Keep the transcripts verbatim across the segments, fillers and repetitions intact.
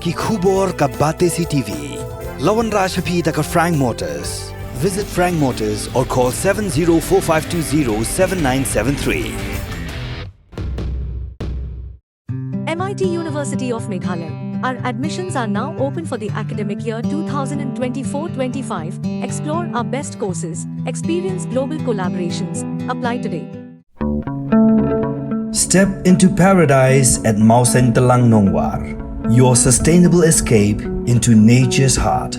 Ki khubor ka Batesi T V. La wanrah sha phi da ka Frank Motors. Visit Frank Motors or call seven zero four five two zero seven nine seven three. M I T University of Meghalaya. Our admissions are now open for the academic year two thousand twenty-four twenty-five. Explore our best courses, experience global collaborations. Apply today. Step into paradise at Mawsyntelang Nongwar, your sustainable escape into nature's heart.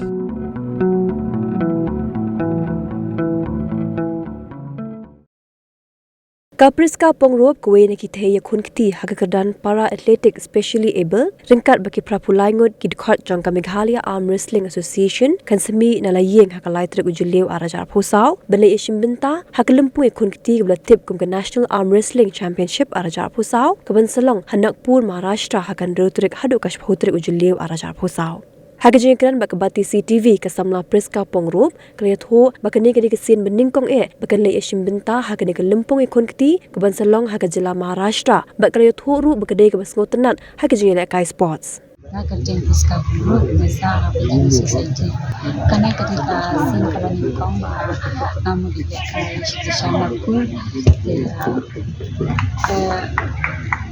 Ka Prisca Pyngrope, kawei na ki thei ïakhun kti ha ka kyrdan Para Athletic Specially Able, ryngkat bad ki phra phew lai ngut ki dkhot jong ka Meghalaya Arm Wrestling Association, kan sa mih na la ïing ha ka lai tarik u Jylliew arhajar arphew saw, ban leit ïashim bynta ha ka lympung ïakhun kti kaba la tip kum ka National Arm Wrestling Championship arhajar arphew saw, kaban sa long ha Nagpur, Maharashtra, ha ka hynriew tarik haduh ka shiphew tarik u Jylliew arhajar arphew saw. Ha ka jingïakren bad ka Batesi T V, ka samla Prisca Pyngrope ka la ïathuh ba kane ka dei ka sien banyngkong eh ba kan leit ïashim bynta ha kane ka lympung ïakhun kti kaban sa long ha ka jylla Maharashtra, bad ka la ïathuh ruh ba ka dei kaba sngewtynnat ha ka jingïalehkai sports. Nga ka kyrteng Prisca Pyngrope, nga sah ha Botanic Society. Kane ka dei ka sien kaba nyngkong ba nga mut ïalehkai sha Nagpur. Te, ah, te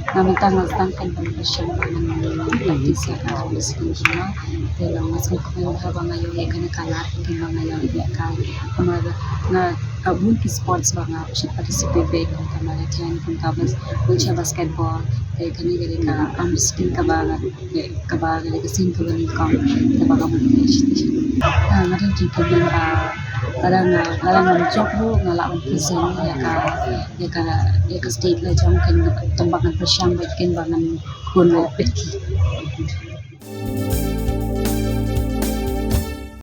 nga mynta nga sdang kein ban pyrshang ba ngan practice ïa ka wrestling jong nga. Te long nga sngewkmen bha ba nga ïoh ïa kane ka lad, kein ba nga ïoh ïalehkai. Namar nga, ah, bun ki sports ba nga shait participate beit, kum ka marathon, kum ka bas-, bun sha basketball. Te kane ka dei ka arm wrestling kaba nga, kaba ka dei ka sien kaba nyngkong kaba nga mut ïa shisha. Ah, nga don jingkyrmen ba lada nga, lada ngam jop ruh nga lah ban present ïa ka, ïa ka, ïa ka state la jong, kein tang ba ngan pyrshang beit, kein ba ngan khun beit.